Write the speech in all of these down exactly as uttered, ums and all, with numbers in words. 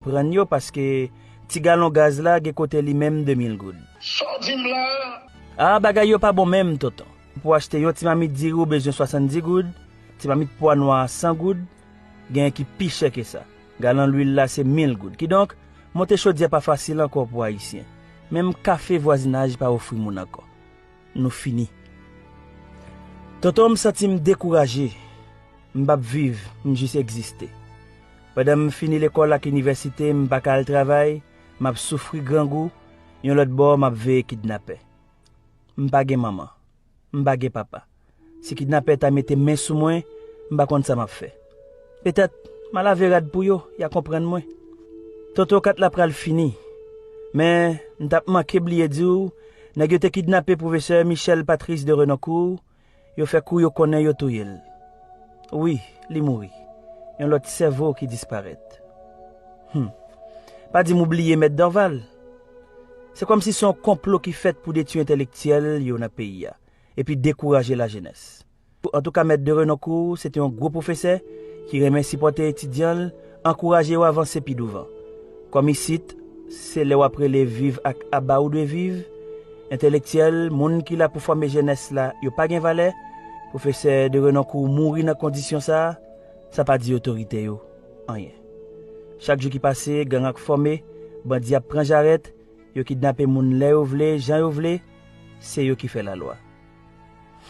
prann yo, paske ti galon gaz la gen kote li menm de mil goud. Sa w di m la? A, bagay yo pa bon menm, tonton. Pou achte yon ti mamit diri, ou bezwen swasanndis goud, ti mamit pwa nwa a san goud, genyen ki pi chè ke sa. Galon lwil la se mil goud. Kidonk, monte chodyè pa fasil ankò pou Ayisyen. Menm kafe vwazinaj pa ofri moun ankò. Nou fini. Tonton, m santi m dekouraje. M p ap viv, m jis egziste. Pandan m fini lekòl ak inivèsite, m pa ka al travay, m ap soufri grangou, yon lòt bò, m ap veye kidnapè. M pa gen manman. M pa gen papa. Si kidnapè ta mete men sou mwen, m pa konn sa m ap fè. Petèt, m a lave rad pou yo, y a konprann mwen. Tonton, kat la pral fini. Men, m t ap manke bliye di w, nèg yo te kidnape pwofesè Michel Patrice de Renoncourt, yo fè kou yo konnen yo touye l. Wi, li mouri. Yon lòt sèvo ki disparèt. Hum. Pa di m ou bliye Mèt Dorval. Se kòmsi se yon konplo ki fèt pou detwi entèlektyèl yo nan peyi a, epi dekouraje lajenès. Antouka, Mèt de Renoncourt, se te yon gwo pwofesè ki renmen sipòte etidyan l, ankouraje yo avanse pi douvan. Kòm isit, se lè w ap rele viv ak aba ou dwe viv, entèlektyèl, moun ki la pou fòme jenès la, yo pa gen valè. Pwofesè de Renoncourt mouri nan kondisyon sa a, sa pa di otorite yo anyen. Chak jou ki pase, gang ap fòme, bandi ap pran jarèt, yo kidnape moun lè yo vle, jan yo vle, se yo ki fè lalwa.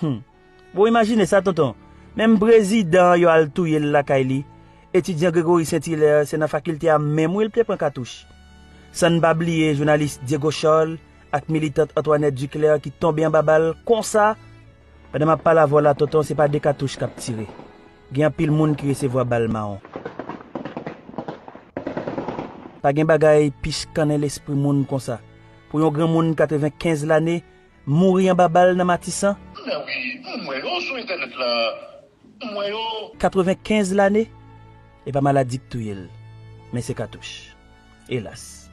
Hum. Bon, imajine sa, tonton. Menm prezidan an, yo al touye l lakay li. Etidyan Gregory Saint Hilaire, se nan fakilte a menm wi l te pran katouch. San n pa bliye jounalis Diego Charles ak militant Antoinette Duclair ki tonbe anba bal konsa. Pandan m ap pale avè w la, tonton, se pa de katouch k ap tire. Gen anpil moun ki resevwa bal mawon. Pa gen bagay pi chikannen lespri moun konsa. Pou yon granmoun katrevenkenz lane, mouri anba bal nan Matisan? Men wi, m wè yo sou entènèt la. M wè yo. Katrevenkenz lane? E pa maladi k touye l, men se katouch. Elas.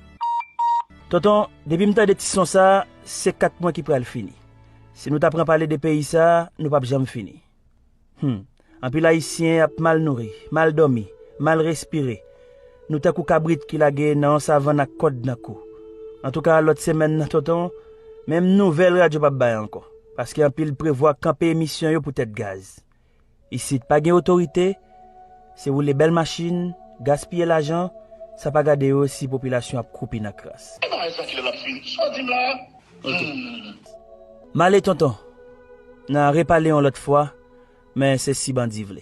Tonton, depi m tande ti son sa, se kat mwen ki pral fini. Si nou ta pran pale de peyi sa, nou p ap janm fini. Hum. Anpil Ayisyen ap mal nouri, mal dòmi, mal respire. Nou tankou kabrit ki lage nan yon savann ak kòd nan kou. Antouka, lòt semèn nan, tonton, menm nouvèl radyo p ap bay ankò, paske anpil prevwa kanpe emisyon yo poutèt gaz. Isit pa gen otorite, se woule bèl machin, gaspiye lajan, san pa gade yo si popilasyon ap kwoupi nan kras. E bagay sa kilè l ap fini? Sa w di m la? Ok. Hmm. M ale, tonton. N a repale yon lòt fwa, men se si bandi vle.